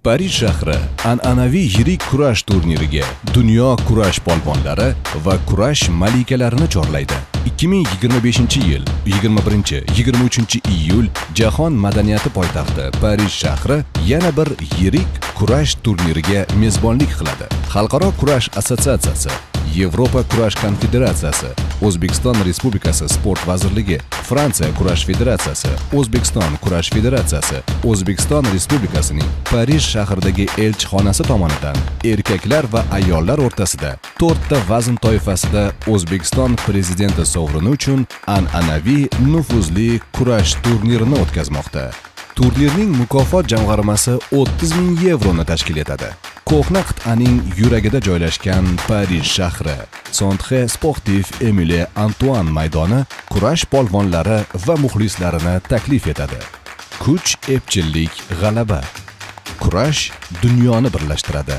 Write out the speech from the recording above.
Parij shahri an'anaviy yirik kurash turniriga dunyo kurash polvonlari va kurash malikalarini chorlaydi. 2025-yil 21-23-iyul jahon madaniyati poytaxti Parij shahri yana bir yirik kurash turniriga mezbonlik qiladi. Xalqaro kurash assotsiatsiyasi, Yevropa kurash konfederatsiyasi, O'zbekiston Respublikasi Sport vazirligi, Fransiya kurash federatsiyasi, O'zbekiston kurash federatsiyasi, O'zbekiston Respublikasining Parij shahridagi elchixonasi tomonidan erkaklar va ayollar o'rtasida to'rtta vazn toifasida O'zbekiston prezidenti sovrini uchun an'anaviy nufuzli kurash turnirini o'tkazmoqda. Turnirning mukofot jamg'armasi 30 ming yevroni tashkil etadi. Ko'hna qit'aning yuragida joylashgan Parij shahri, Centre Sportif Emile Antoine maydoni kurash polvonlari va muxlislarini taklif etadi. Kuch, epchillik, g'alaba. Kurash dunyoni birlashtiradi.